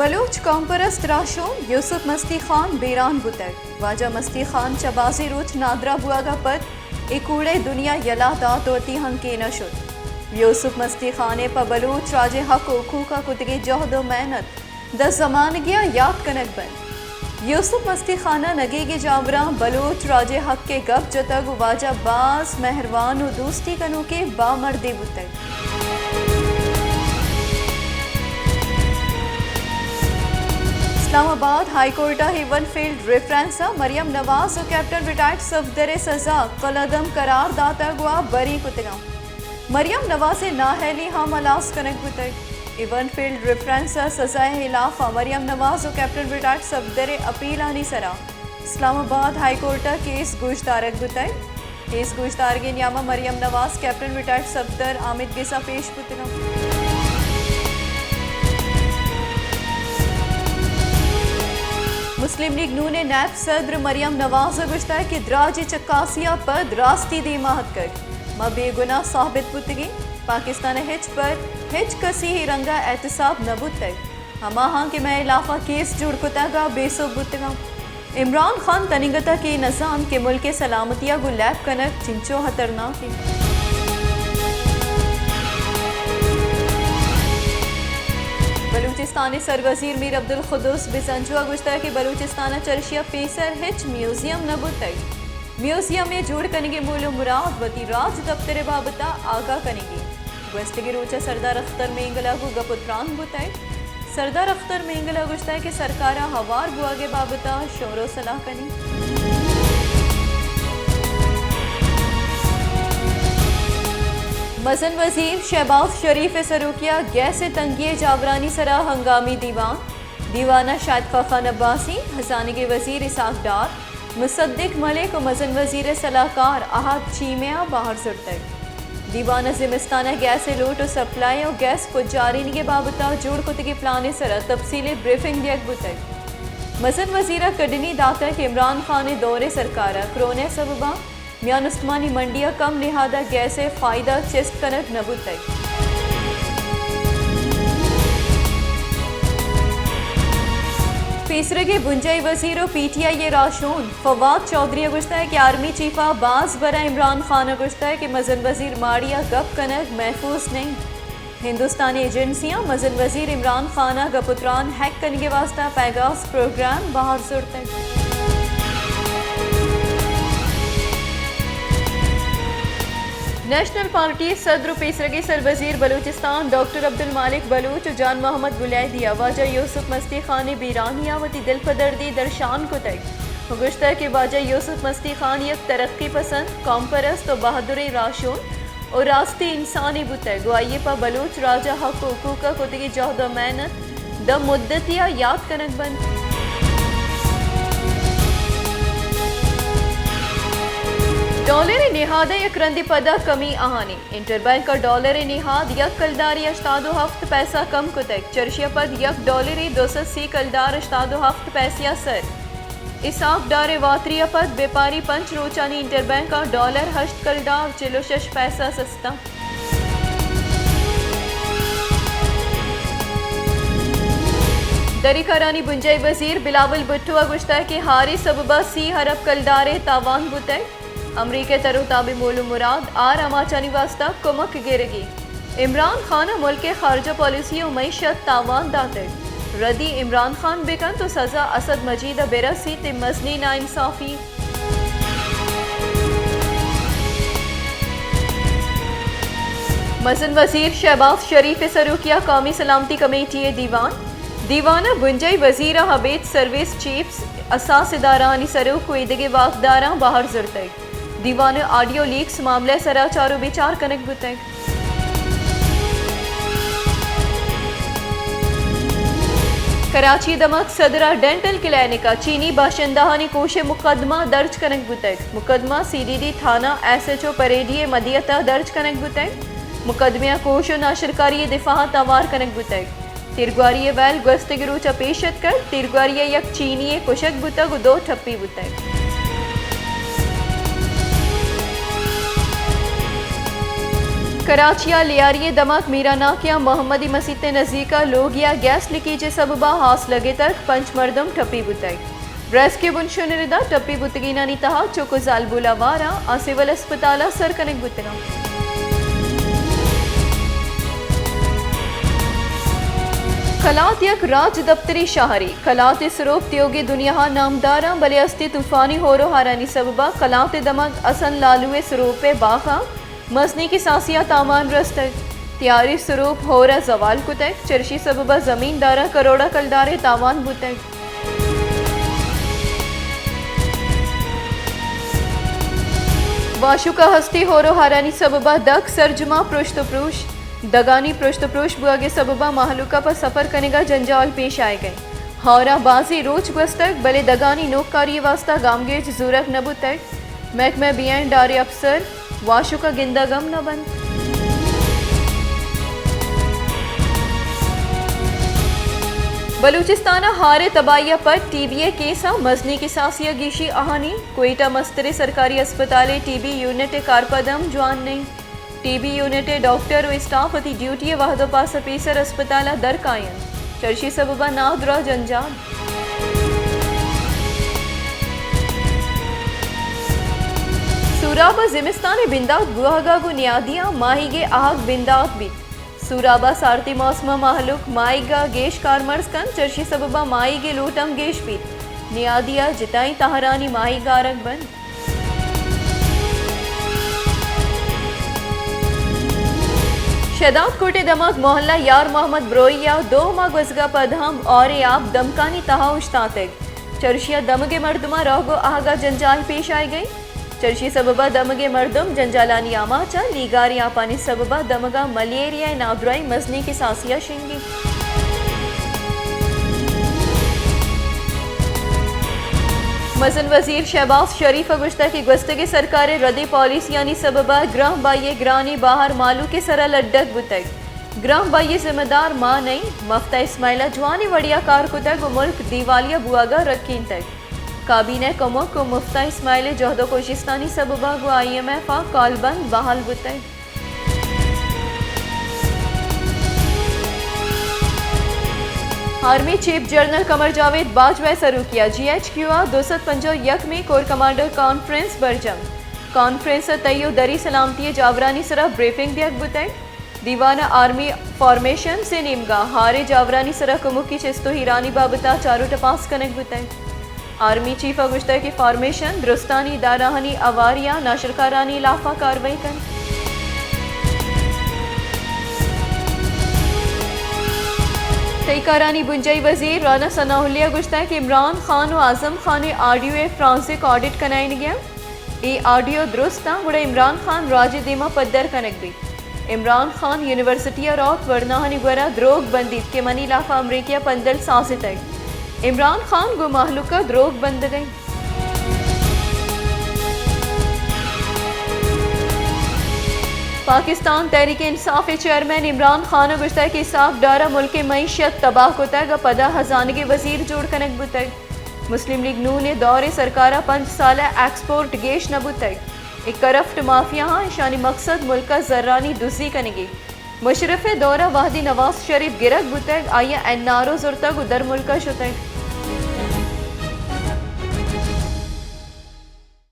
بلوچ قوم پرست راہشون یوسف مستی خان بیران بوتگ۔ واجہ مستی خان چہ بازیں روچ نادراہ بوہگ ءَ پد اے کوڑئے دنیا یلہ دات ءُ وتی ہنکین ءَ شت۔ یوسف مستی خان ءِ پہ بلوچ راج ءِ حق ءُ حقوق ءَ کتگیں جہد ءُ محنت داں زمانگے ءَ یات کنگ بنت۔ یوسف مستی خان ءَ نگیگیں جاوراں بلوچ راج ءِ حق ءَ گپ جتگ ءُ واجہ باز مہروان ءُ دوستی کنوکیں بامردے بوتگ۔ اسلام آباد ہائی کورٹ ءَ ہیون فیلڈ ریفرنس ءَ مریم نواز ءُ کیپٹن ریٹائرڈ صفدر ءِ سزا کالعدم قرار داتگ ءُ آ بری کتگ اَنت۔ مریم نواز ءِ نااہلی ہم ہلاس کنگ بوتگ۔ ہیون فیلڈ ریفرنس ءِ سزا ءِ ہلاف ءَ مریم نواز ءُ کیپٹن ریٹائرڈ صفدر ءِ اپیلانی سرا اسلام آباد ہائی کورٹ ءَ کیس گوشدارگ بوتگ۔ کیس گوشدارگ ءِ نیام ءَ مریم نواز، کیپٹن ریٹائرڈ صفدر آمید گس ءَ پیش بوتگ اَنت۔ مسلم لیگ نون ءِ نیب صدر مریم نواز ءَ گوشتگ کہ دراجیں چکاسی ءَ پد راستی دیم ءَ اتکگ۔ ما بے گناہ ثابت بوتگیں۔ پاکستان ءَ ہچبر ہچ کسی اے رنگ ءَ احتساب نہ بوتگ۔ ہماہاں کہ مئے ہلاف ءَ کیس جوڑ کتگ ءَ بے سوب بوتگ اَنت۔ عمران خان تنیگت ءَ کہ نہ زانت کہ ملک ءِ سلامتی ءَ گوں لیب کنگ چنچو ہترناک اِنت۔ بلوچستان ءِ سروزیر میر عبدالقدوس بزنجو ءَ گوشتگ کہ بلوچستان ءَ چرشی ءَ پیسر ہچ میوزیم نہ بوتگ۔ میوزیم ءِ جوڑ کنگ ءِ مول ءُ مراد وتی راج دپتر ءِ بابت ءَ آگاہ کنگ اِنت۔ گوستگیں روچ ءَ سردار اختر مینگل ءَ گوں گپ ءُ تران بوتگ۔ سردار اختر مینگل ءَ گوشتگ کہ سرکار ءَ ہوار بوھگ ءِ بابت ءَ شور ءُ سلاہ کنیں۔ مزن وزیر شہباز شریف ءِ سروکی ءَ گیس ءِ تنگی ءِ جاورانی سرا ہنگامی دیوان۔ دیوان ءَ شاہد خاقان عباسی، ہزانگیں وزیر اسحاق ڈار، مصدق ملک ءُ مزن وزیر ءِ سلاہکار احد چیمہ ءَ بہر زرتگ۔ دیوان ءَ زمستان ءَ گیس ءِ لوٹ ءُ سپلائی ءُ گیس پجارینگ ءِ بابت ءَ جوڑ کتگیں پلان ءِ سرا تفصیلی بریفنگ دیگ بوتگ۔ مزن وزیر ءَ کڈنی داتگ کہ عمران خان ءِ دور ءِ سرکار ءَ کرونا ءِ سبب ءَ میان استمانی منڈی ءَ کم نہاد ءَ گیس ءِ فائدہ چست کنگ نہ بوتگ۔ پیسرگیں بنجاہی وزیر ءُ پی ٹی آئی ءِ راہشون فواد چوہدری ءَ گوشتگ کہ آرمی چیف ءَ باز برا عمران خان ءَ گوشتگ کہ مزن وزیر ماڑی ءَ گپ کنگ محفوظ نہ اِنت۔ ہندوستانی ایجنسیاں مزن وزیر عمران خان ءَ گپ ءُ تران ہیک کنگ ءِ واستہ پیگاس پروگرام بہر زرتگ۔ نیشنل پارٹی ءِ صدر ءُ پیسرگیں سروزیر بلوچستان ڈاکٹر عبدالمالک بلوچ ءُ جان محمد بلیدی ءَ واجہ یوسف مستی خان ءِ بیرانی ءَ وتی دلپدردی درشان کتگ ءُ گوشتگ کہ واجہ یوسف مستی خان یک ترقی پسند، قوم پرست ءُ بہادریں راہشون ءُ راستی انسانے بوتگ ءُ آئی ءَ پہ بلوچ راج ءِ حق ءُ حقوق ءَ کتگیں جہد ءُ محنت داں مدتے ءَ یات کنگ بنت۔ ڈالر ءِ نہاد ءَ یک رندے پدا کمی آہانی۔ انٹر بینک ءَ ڈالر ءِ نہاد یک کلدارے ہشتاد ءُ ہفت پیسہ کم کتگ۔ چرشی ءَ پد یک ڈالرے دو سد سی کلدار ہشتاد ءُ ہفت پیسہ ءَ سر۔ اسحاق ڈار ءِ واتری ءَ پد بیپاری پنچ روچانی انٹر بینک ءَ ڈالر ہشت کلدار چل ءُ شش پیسہ سستا۔ دری کارانی بنجاہی وزیر بلاول بھٹو ءَ گوشتگ کہ ہارے سبب ءَ سی ارب کلدار ءِ تاوان بوتگ۔ امریکہ ءِ تر ءُ تاب ءِ مول ءُ مراد آر آماچانی واستہ کمک گرگی۔ عمران خان ءَ ملک ءِ خارجہ پالیسی ءُ معیشت تاوان داتگ۔ ردی عمران خان بہ کنت ءُ سزا اسد مجید ءَ بہ رسیت، اے مزنیں ناانصافی۔ مزن وزیر شہباز شریف ءِ سروکی ءَ قومی سلامتی کمیٹی ءِ دیوان۔ دیوان ءَ بنجاہی وزیر ءُ ابید سروس چیفز، حساس ادارہانی سروک ءُ ایدگہ واکداراں بہر زرتگ۔ دیوان ءَ آڈیو لیکس معاملہ ءِ سرا چار ءُ بچار کنگ بوتگ۔ کراچی ءِ دمگ صدر ءَ ڈینٹل کلینک ءَ چینی باشندہانی کوش ءِ مقدمہ درج کنگ بوتگ۔ مقدمہ سی ڈی ڈی تھانہ ایس ایچ او پریڈی ءِ مدیت ءَ درج کنگ بوتگ۔ مقدمہ ءَ کوش ءُ ناشرکاری ءِ دفاع ءَ توار کنگ بوتگ۔ تیرگواری ءِ ویل گوستگیں روچ ءَ پیش اتکگ۔ تیرگواری ءَ یک چینی یے کشگ بوتگ ءُ دو ٹپی بوتگ۔ کراچی ء لیاری ء دمگ میراناکیاں محمدی مسیت ء نزیک ء لوگی ء گیس لیکیج ء سبب ء آس لگتگ، پنچ مردم ٹپی بوتگ۔ ریسکیو بنشون ء ردا ٹپی بوتگینانی تہا چک و زالبول آوار آں، آ سول اسپتال ء سر کنگ بوتگ آں۔ کلات یک راج دپتری شہرے۔ کلات ء سروپ تیوگیں دنیا ء نامدار آں، بلے استی طوفانی ہور و ہارانی سبب ء کلات ء دمگ حسن لالو ء سروپ ء باغ آں مزنیں کساسے ء تاوان رستگ۔ تیاری سروپ ہور ء زوال کتگ، چرشی سبب ء زمینداراں کروڑ ء کلدار ء تاوان بوتگ۔ واشوک ء ہستی ہور و ہارانی سبب ء دگ سرجماں پرشت و پروش۔ دگانی پرشت و پروش بوگ ء سبب ء مہلوک ء پہ سفر کنگ ء جنجال پیش آیگ ء انت۔ ہور ء بازیں روچ گوستگ، بلے دگانی نوکاری ء واستہ گامگیج زورگ نہ بوتگ۔ محکمہ بی اینڈ آر ء افسر واشوک ء گندگ ہم نہ بنت۔ بلوچستان ء ہار ء تباہی ء پد ٹی بی ء کیساں مزنیں کساسے ء گیشی آہانی۔ کوئٹہ مستریں سرکاری اسپتال ء ٹی بی یونٹ ء کارپد ہم جوان نہ انت۔ ٹی بی یونٹ ء ڈاکٹر و اسٹاف وتی ڈیوٹی ء وہد ء پاس ء پیسر اسپتال ء در کاینت۔ چرشی سبب ء نادراہ جنجال۔ سوراب ء زمستان ء بندات بوہگ ء گوں نیادیاں ماہیگ ء آہگ بندات بیت۔ سوراب ء سارتی موسم ء مہلوک ماہیگ ء گیش کارمرز کنت، چرشی سبب ء ماہیگ ء لوٹ ہم گیش بیت۔ نیادی ء جتائیں تہرانی ماہیگ آرگ بنت۔ شہداد کوٹ ء دمگ محلہ یار محمد بروئی ء دو ماہ گوزگ ء پد ہم آریں آپ دمکانی تہا اوشتاتگ۔ چرشی ء دمگ ء مردماں راہ گوں آہگ ء جنجال پیش آیگ ء انت۔ چرشی سبب ء دمگ ء مردم جنجالانی آماچ ء لیگاریں آپانی سبب ء دمگ ء ملیریا ء نادراہی مزنیں کساسے ء شنگ انت۔ مزن وزیر شہباز شریف ء گوشتگ کہ گوستگیں سرکار ء ردیں پالیسیانی سبب ء گرانبہائی ء گرانیں بہر مہلوک ء سر ء لڈگ بوتگ۔ گرانبہائی ء ذمہ دار ما نہ ایں، مفتاح اسماعیل ء جوانیں وڑے ء کار کتگ و ملک دیوالیہ بوہگ ء رکینتگ۔ کابینہ ء کمک و مفتاح اسماعیل ء جہد و کوشستانی سبب ء گوں آئی ایم ایف ء کالبند بحال بوتگ۔ آرمی چیف جنرل قمر جاوید باجوہ ء سروکی ء جی ایچ کیو ء دو سد پنجاہ و یکمی کور کمانڈر کانفرنس برجم۔ کانفرنس ء تئی و دری سلامتی ء جاورانی سرا بریفنگ دیگ بوتگ۔ دیوان ء آرمی فارمیشنز ء نیمگا ہاریں جاورانی سرا کمکی چست و ایرانی بابت ء چار و ٹپاس کنگ بوتگ۔ آرمی چیف ء گوشتگ کہ فارمیشن درستانی ادارہانی ہواری ء ناشرکارانی ہلاف ء کاروائی کنت۔ تئی کارانی بنجاہی وزیر رانا ثناء اللہ ء گوشتگ کہ عمران خان و اعظم خان ء آڈیو ء فارنسک آڈٹ کنائینگی انت۔ اے آڈیو درست انت، گڑا عمران خان راج ء دیما پدر کنگ بیت۔ عمران خان یونیورسٹی ء روت، ورناہانی گورا دروگ بندیت کہ منی لاف ء امریکہ ء پندل سازتگ۔ عمران خان گوں مہلوک ء دروگ بندگ ء انت۔ پاکستان تحریک انصاف ء چیئرمین عمران خان ء گوشتگ کہ اسحاق ڈار ء ملک ء معیشت تباہ کتگ ء پدا ہزانگ ء وزیر جوڑ کنگ بوتگ۔ مسلم لیگ نون ء دور ء سرکار ء پنچ سال ء ایکسپورٹ گیش نہ بوتگ۔ اے کرپٹ مافیاہاں، اشانی مقصد ملک ء زرانی دزی کنگی۔ مشرف ء دور ء وہدی نواز شریف گرگ بوتگ، آئی ء این آر او زرتگ و در ملک ء شتگ۔